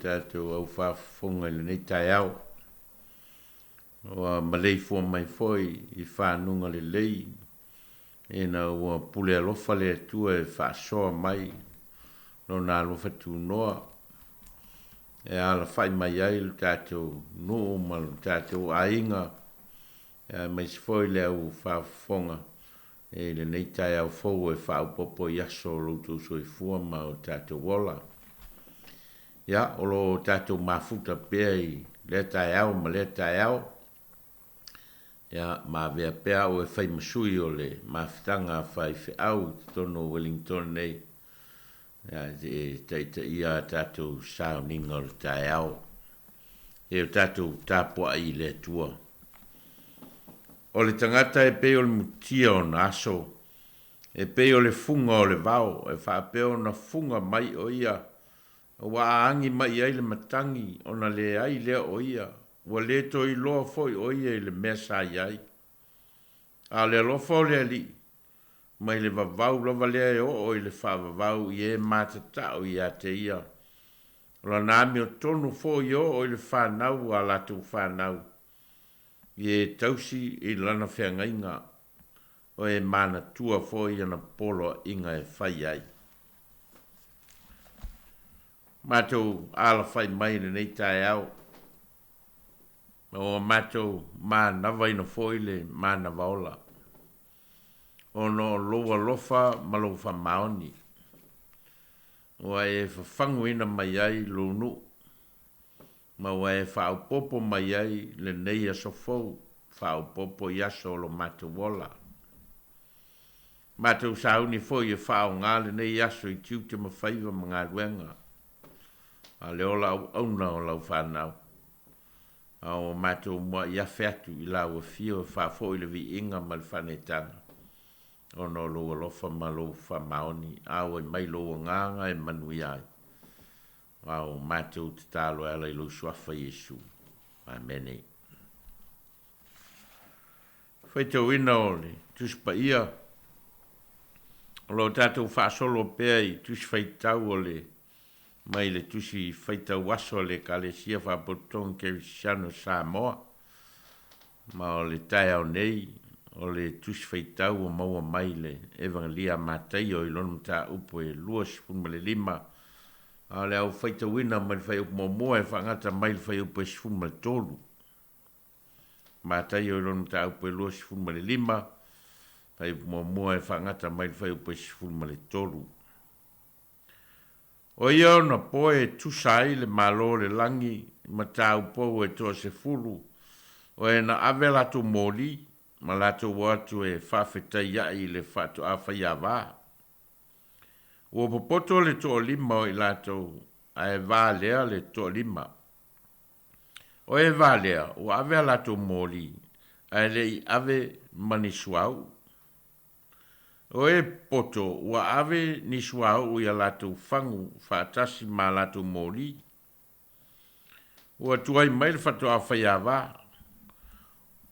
tatou au faafofoga i lenei taeao. Ua maleifua mai foi i fanuga lelei ina ua pule alofa le Atua e faasoa mai Lona alofa tunoa e alafai mai ai lo tatou nuu ma lo tatou aiga, aemaise foi le au faafofoga i lenei taeao fou e faaopoopo i aso o lo outou soifua ma o tatou ola. Ia, o lo o tatou mafuta pea i lea taeao ma lea taeao. Ia, ma avea pea au e fai ma sui o le mafutaga a faifeau i totonu o Wellington nei, ia, e taitaia a tatou sauniga o le taeao. E o tatou tapuai i le Atua. O le tagata e pei o le mutia ona aso, e pei o le fuga o le vao, e faapea ona fuga mai o ia, ua aagi mai i ai le matagi, ona leai lea o ia, ua le toe iloa foi o ia i le mea sa i ai. A o le alofa o le Alii, mai le vavau lava lea e oo i le faavavau i e matatao ia te ia, o lana amiotonu foi e oo i le fanau a latou fanau, i e tausi i lana feagaiga, o e manatua foi ana poloaiga e fai ai. Matou alafai mai i lenei taeao, ma ua matou manavaina foi le manava ola, ona o lou alofa ma lou faamaoni, ua e fafaguina mai ai lou nuu, ma ua e faaopoopo mai ai lenei aso fou, faaopoopo i aso o lo matou ola. Matou sauni foi e faaaoga lenei aso i tiute ma faiva ma galuega, a le ola auauna o lau fanau, a ua matou muai afe atu i lau afio e faafoi le viiga ma le faaneetaga, ona o lou alofa ma lou faamaoni, auai mai lou agaga e manuia ai. A o matou tatalo e ala i lou suafa Iesu. Amene. Faitauina o le Tusi Paia, o lo o tatou faasolo pea i Tusi Faitau o le mai le Tusi Faitau Aso a le Ekalesia Faapotopotoga Kerisiano o Samoa, ma o le taeao nei o le Tusi Faitau ua maua mai le Evagelia a Mataio i lona mataupu e 25, a o le au faitauina mai le fuaiupu muamua e faagata mai le fuaiupu e 13. Mataio i lona mataupu e 25, fuaiupu muamua e faagata mai le fuaiupu e 13. O ia ona po e tusa ai le Malo o le lagi ma taupou e toasefulu, o e na ave a latou moli ma latou o atu e faafetaiaʻi i le faatoa faiava. Ua popoto le toalima o i latou, ae valea le toalima. O e valea, ua ave a latou moli, ae le i ave ma ni suauu. O e popoto, ua ave ni suauu i a latou fagu faatasi ma a latou moli. Ua tuai mai le faatoa faiava,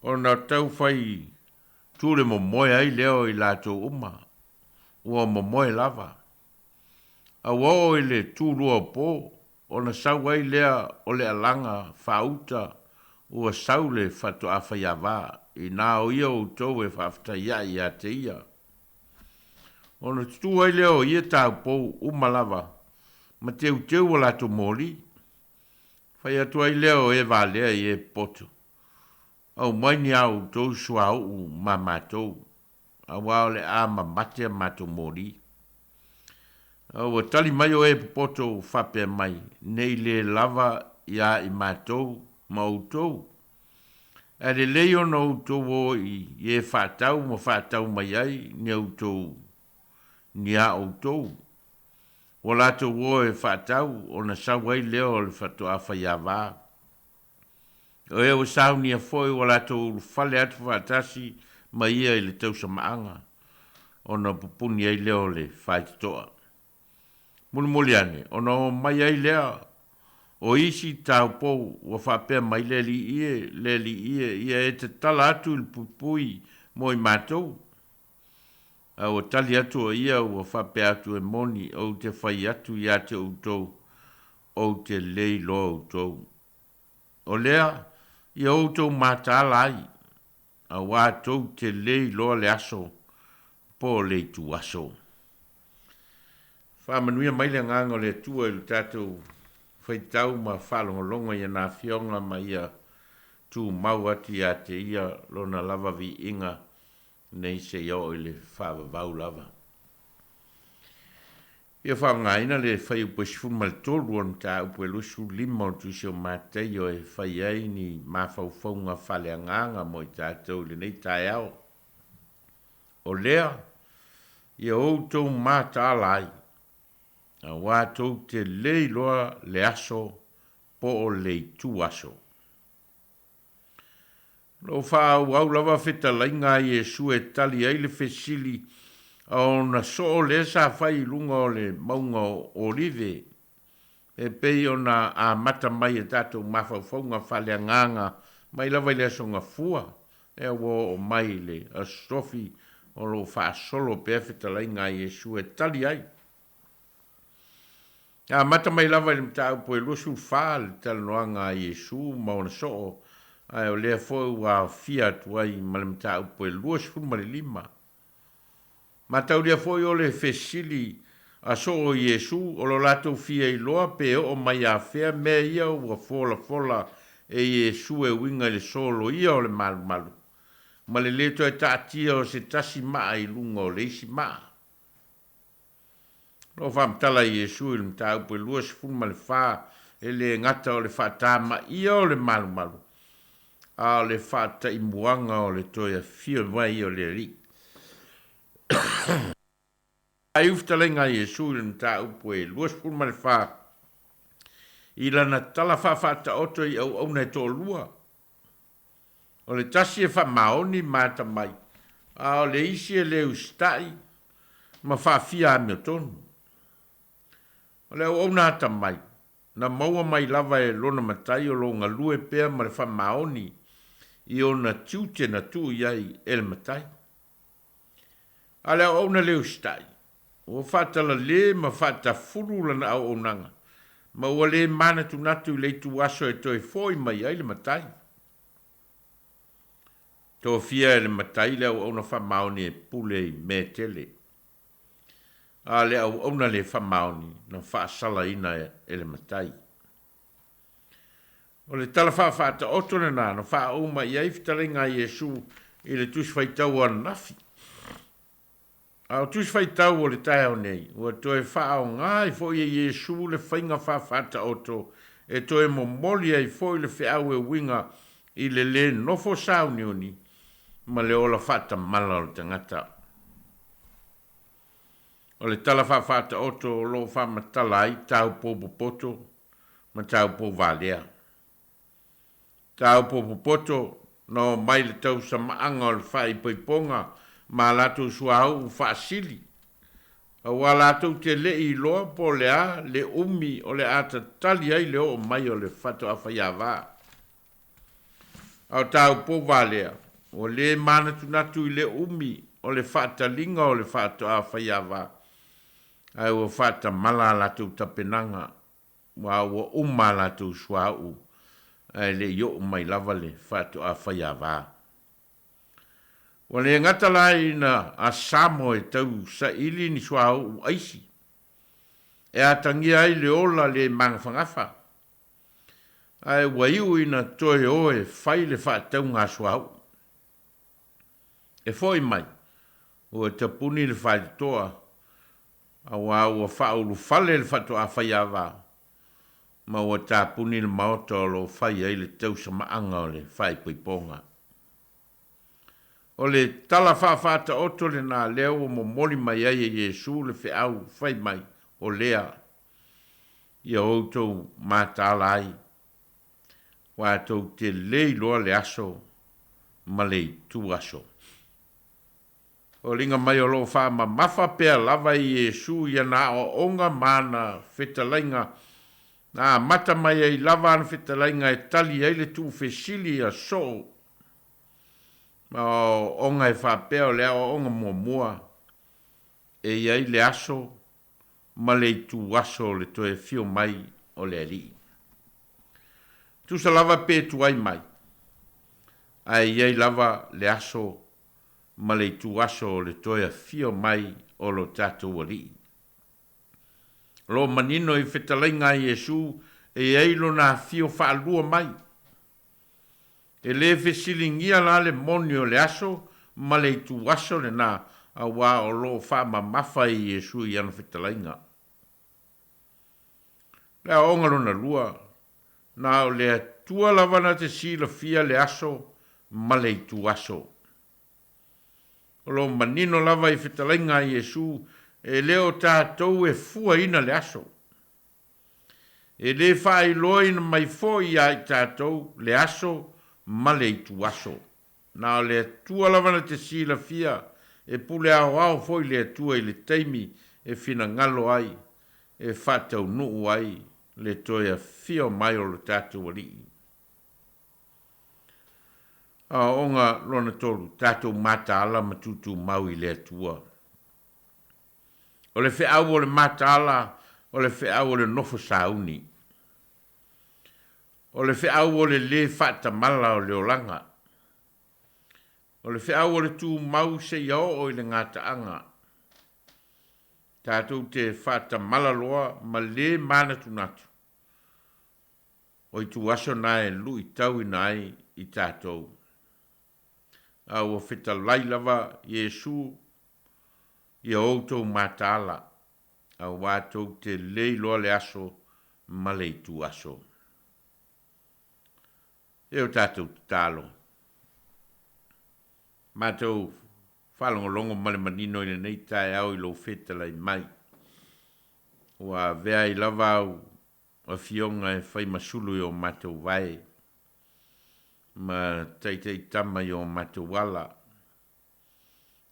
ona taufai tu le momoe ai lea o i latou uma, ua momoe lava. A ua oo i le tulua o po, ona sau ai lea o le alaga faauta ua sau le faatoa faiava, inā o ia outou e faafetaiaʻi ia te ia. Ona tutū ai lea o ia taupou uma lava ma teuteu a latou moli. Fai atu ai lea o e valea i e popoto, Aumai ni a outou suauu ma matou, aua o le a mamate a matou moli. A ua tali mai o e popoto ua faapea mai, Ne i lē lava iā i matou ma outou, ae lelei ona outou o i e faatau ma faatau mai ai ni outou ni a outou. Ua latou o e faatau ona sau ai lea o le faatoa faiava. O e ua saunia foi ua latou ulufale atu faatasi ma ia i le tausamaaga, ona pupuni ai lea o le faitotoa. Mulimuli ane, ona o mai ai lea o isi taupou ua faapea mai, Le Alii e, le Alii e, ia e tatala atu i le puipui mo i matou. A ua tali atu o ia ua faapea atu, E moni, ou te fai atu ia te outou, Ou te le iloa outou. O lea, ia outou mataala ai, auā tou te le iloa le aso po o le ituaso. Faamanuia mai le Agaga o le Atua i lo tatou faitau ma faalogologo i ana Afioga ma ia tumau atu ia te Ia Lona lava viiga nei seia oo i le faavavau lava. Ia faaaogaina le fuaiupu e 13 o le mataupu e 25 o le Tusi o Mataio e fai ai ni mafaufauga faaleagaga mo i tatou i lenei taeao. O lea, ia outou mataala ai, auā tou te le iloa le aso po o le ituaso. O lo o faaauau lava fetalaiga a Iesu e tali ai le fesili a ona soo lea sa fai i luga o le mauga o Olive e pei ona amata mai e tatou mafaufauga faaleagaga mai lava i le Aso Gafua lea ua oo mai i le Aso Tofi o lo o faasolo pea fetalaiga a Iesu e tali ai. E amata mai lava i le mataupu e 24 le talanoaga a Iesu ma ona soo, ae o lea foi ua aofia atu ai ma le mataupu e 25. Mataulia foi o le fesili a soo o Iesu o lo latou fia iloa pe oo mai afea mea ia ua folafola e Iesu e uiga i le soloia o le malumalu ma le lē toe taatia o se tasi maa i luga o le isi maa. O lo o faamatala e Iesu i le mataupu e 24 e le gata o le faatamaia o le malumalu, a o le faataimuaga o le toe afio mai o le Alii. Faaiu fetalaiga a Iesu i le mataupu e 24 i lana tala faafaataoto i auauna e toalua. O le tasi e faamaoni ma atamai, a o le isi e le usitai ma faafia amiotonu. O le auauna atamai, na maua mai lava e lona matai o lo o galue pea ma le faamaoni i ona tiute na tuu i ai e le matai. A o le auauna le usitai, ua faatalalē ma faatafulu lana auaunaga, ma ua le manatunatu i le ituaso e toe foi mai ai le matai. Tofia e le matai le auauna faamaoni e pule i mea e tele, a o le auauna le faamaoni na faasalaina e le matai. O le tala faafaataoto lena na faauma i ai fetalaiga a Iesu i le Tusi Faitau o ananafi. A o Tusi Faitau o le taeao nei, ua toe faaaoga ai foi e Iesu le faiga faafaataoto e toe momoli ai foi le feau e uiga i le lē nofo sauniuni ma le ola faatamala o le tagata. O le tala faafaataoto o lo o faamatala ai taupou popoto ma taupou valea. Taupopopoto na omai i le tausamaaga o le faaipoipoga ma a latou suauu faasili, auā latou te le i iloa po o le a le umi o le a tatali ai le oo mai o le faatoa faiava. A o taupou valea, ua le manatunatu i le umi o le faataliga o le faatoa faiava, ae ua faatamala a latou tapenaga Aua ua uma a latou suauu ae le i oo mai lava le faatoa faiava. Ua le gata la ina asamo e tau saili ni suauu aisi e atagia ai le ola le magafagafa, ae ua iu ina toe o e fai le faatauga a suauu. E foi mai, ua tapuni le faitotoa, auā ua faaulufale le faatoa faiava, ma ua tapuni le maota o lo o fai ai le tausamaaga o le faaipoipoga. O le tala faafaataoto lena lea ua momoli mai ai e Iesu le feau fai mai, O lea, ia outou mataala ai, aua tou te le iloa le aso ma le itu aso. Foliga mai o lo o faamamafa pea lava e Iesu i ana aoaoga ma ana fetalaiga, na amata mai ai lava ana fetalaiga e tali ai le tuufesili a soo ma aoaoga e faapea o le aoaoga muamua e i ai le aso ma le itu aso o le toe afio mai o le Alii. Tusa lava pe tuai mai, ae i ai lava le aso ma le ituaso o le toe afio mai o lo tatou Alii. O lo o manino i fetalaiga a Iesu e i ai lona afio faalua mai. E lē fesiligia la le moni o le aso ma le ituaso lenā, auā o lo o faamamafa e Iesu i ana fetalaiga. O le aoaoga lona lua, na o le Atua lava na te silafia le aso ma le ituaso. O lo o manino lava i fetalaiga a Iesu, e le o tatou e fuaina le aso. E lē faailoaina mai foi iā i tatou le aso ma le ituaso. Na o le Atua lava na te silafia, e pule aoao foi le Atua i le taimi e finagalo ai e faataunuu ai le toe afio mai o lo tatou Alii. Aoaoga lona tolu, tatou mataala ma tutumau i le Atua. O le feau o le mataala, o le feau o le nofo sauni. O le feau o le lē faatamala o le olaga. O le feau o le tumau seia oo i le gataaga. Tatou te faatamala loa ma lē manatunatu, o ituaso na e luitauina ai i tatou. A ua fetalai lava Iesu, Ia outou mataala, auā tou te lē iloa le aso ma le ituaso. E o tatou tatalo. Matou faalogologo ma le manino i lenei taeao i lou fetalai mai, ua avea ai lava au afioga e fai ma sulu i o matou vae ma taitaitama i o matou ala,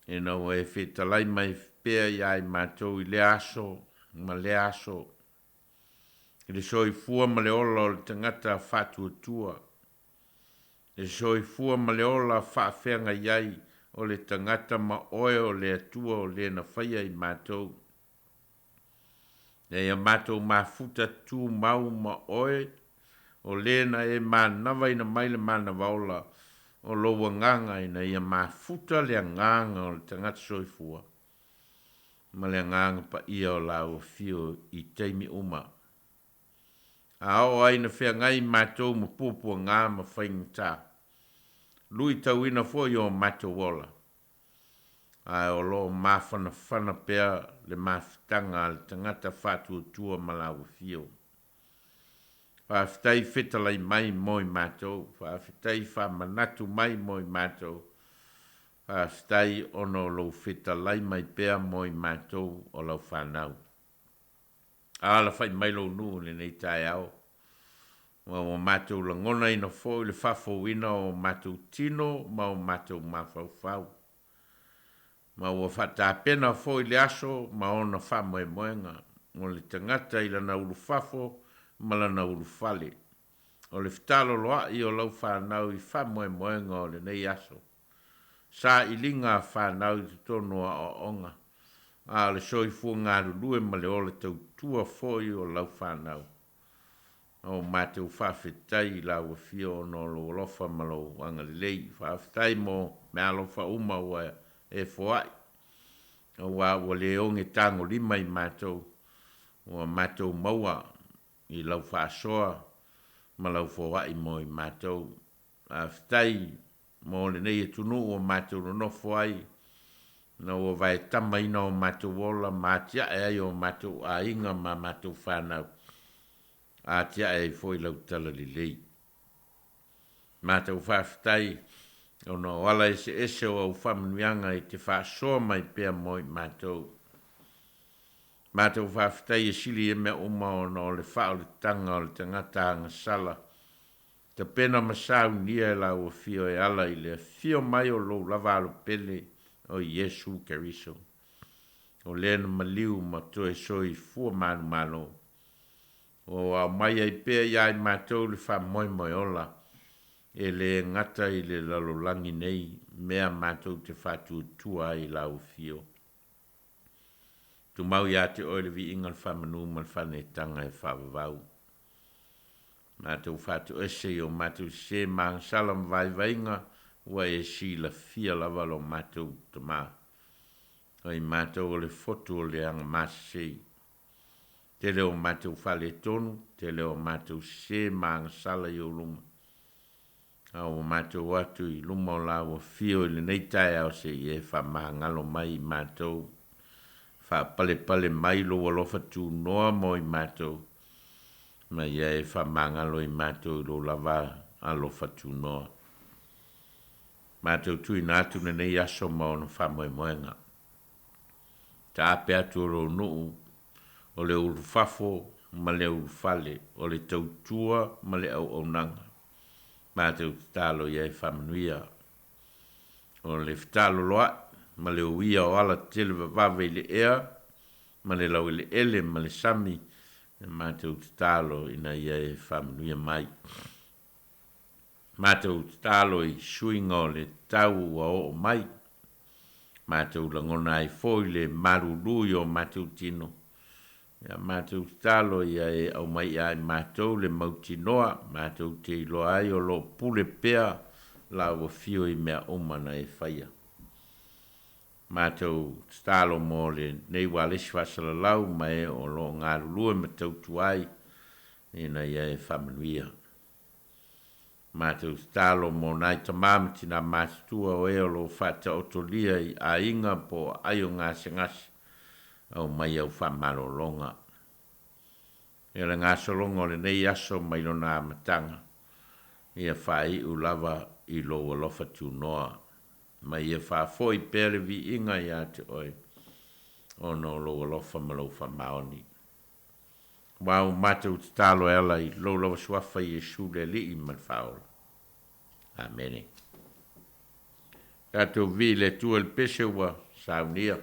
ina ua e fetalai mai pea ia i matou i lea aso ma lea aso, i le soifua ma le ola o le tagata faatuatua, le soifua ma le ola faafeagai ai o le tagata ma oe o le Atua o le na faia i matou. Ina ia matou mafuta tumau ma oe o le na e manavaina mai le manava ola o lou agaga ina ia mafuta le agaga o le tagata soifua ma le Agaga Paia o lau afio i taimi uma. A oo ai ina feagai matou ma puapuaga ma faigata, luitauina foi o matou ola, ae o lo o mafanafana pea le mafutaga a le tagata faatuatua ma lau afio. Faafetai fetalai mai mo i matou, faafetai faamanatu mai mo i matou, faafetai ona o lou fetalai mai pea mo i matou o lau fanau. Alafai mai lou nuu i lenei taeao, ma ua matou lagonaina foi le faafouina o matou tino ma o matou mafaufau, ma ua faatapena foi le aso ma ona faamoemoega mo le tagata i lana ulufafo ma lana ulufale. O le fetaaloloai o lau fanau i faamoemoega o lenei aso, sailiga a fanau i totonu o aoaoga, a o le soifua galulue ma le ola tautua foi o lau fanau. O matou faafetai i lau afio ona o lou alofa ma lou agalelei. Faafetai mo meaalofa uma ua e foai, auā ua le oge tagolima i matou, ua matou maua i lau faasoa ma lau foai mo i matou. Faafetai mo lenei atunuu ua matou nonofo ai, ina ua vaetamaina o matou ola ma atiae ai o matou aiga ma matou fanau, atiae ai foi lau talalelei. Matou faafetai ona o ala eseese o au faamanuiaga e te faasoa mai pea mo i matou. Matou faafetai e sili ia mea uma ona o le faaolataga o le tagata agasala, tapena ma saunia e lau afio e ala i le afio mai o lou lava Alo pele o Iesu Keriso, o le na maliu ma toe soifua manumalo, ua aumai ai pea ia i matou le faamoemoe ola e lē gata i le lalolagi nei mea matou te faatuatua ai i lau afio. Tumau ia te oe le viiga, le faamanu ma le faaneetaga e faavavau. Matou faatoese i o matou sesē ma agasala ma vaivaiga, ua e silafia lava lo matou Tamā. O i matou o le fotu o le agamasesei. Tele o matou faaletonu, tele o matou sesē ma agasala i ou luma. A ua matou o atu i luma o lau afio i lenei taeao seia e faamagalo mai i matou, faapalepale mai lou alofa tunoa mo i matou, ma ia e faamagalo i matou i lou lava alofa tunoa. Matou tuuina atu lenei aso ma ona faamoemoega. Taape atu o lou nuu, o le ulufafo ma le ulufale, o le tautua ma le auaunaga. Matou tatalo ia e faamanuia. O le fetaaloloai ma le uia o ala televavave i le ea ma le laueleele ma le sami, matou tatalo ina ia e faamanuia mai. Matou tatalo i suiga o le tau ua oo mai, matou lagona ai foi le malulu i o matou tino, ia matou tatalo ia e aumai ia i matou le mautinoa, matou te iloa ai o lo o pule pea lau afio i mea uma na e faia. Matou tatalo mo lenei ualesi faasalalau ma e o lo o galulue ma tautua ai ina ia e faamanuia. Matou tatalo mo nai tama ma tina matutua o e o lo o faataotolia i aiga po o aai o gasegase, aumai au faamalologa. Ia le gasologa o lenei aso mai lona amataga, ia faaiu lava i lou alofa tunoa, ma ia faafoi pea le viiga ia te oe, ona o lou alofa ma lou faamaoni. Aua ua matou tatalo e ala i lou lava suafa Iesu le Alii ma le Faaola. Amene. Tatou viia i le Atua i le pese ua saunia.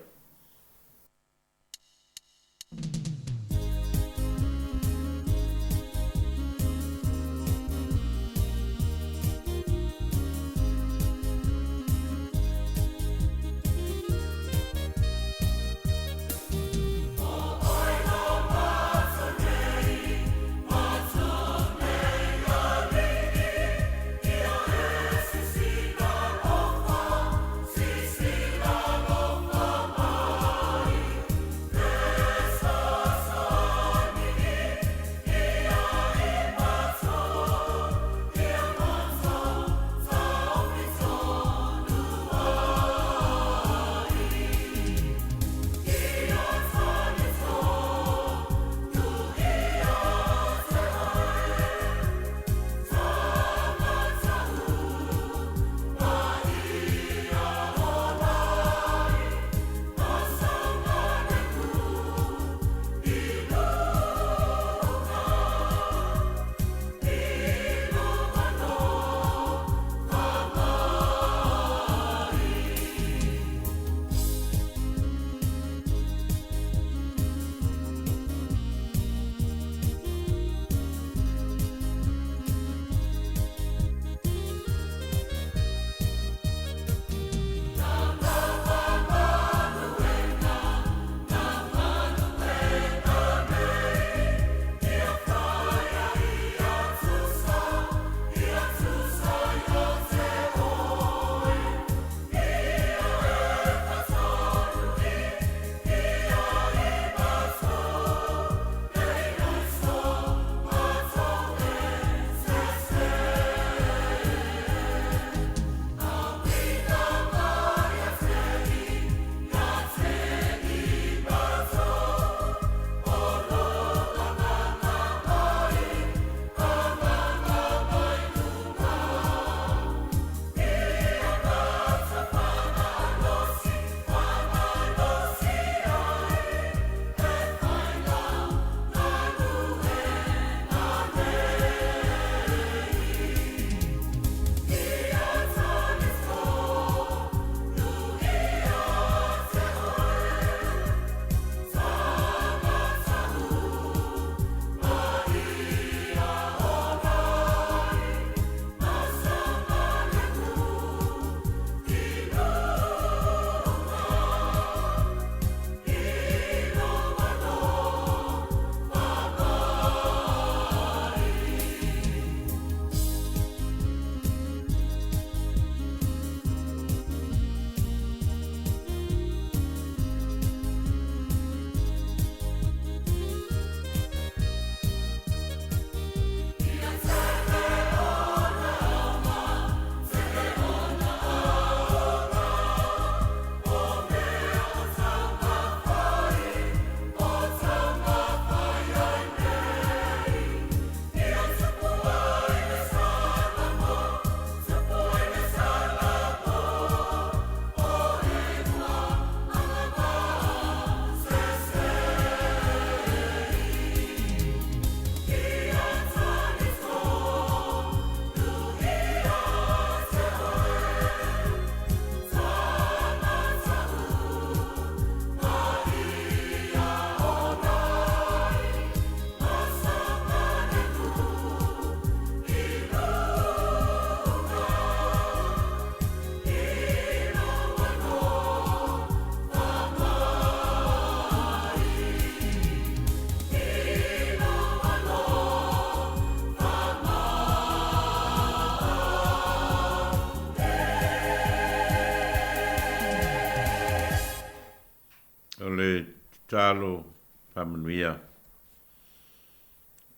Tatalo faamanuia.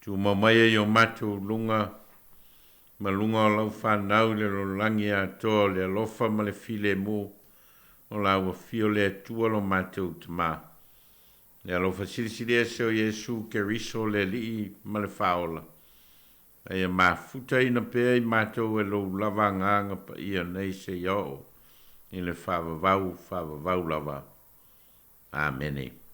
Tumau mai i o matou luga ma luga o lau fanau i le lalolagi atoa o le alofa ma le filemu o la ua afio le Atua lo matou Tamā. Le alofa silisili ese o Iesu Keriso le Alii ma le Faaola, a ia mafutaina pea i matou e lou lava Agaga Paia nei seia oo i le faavavau faavavau lava. Amene.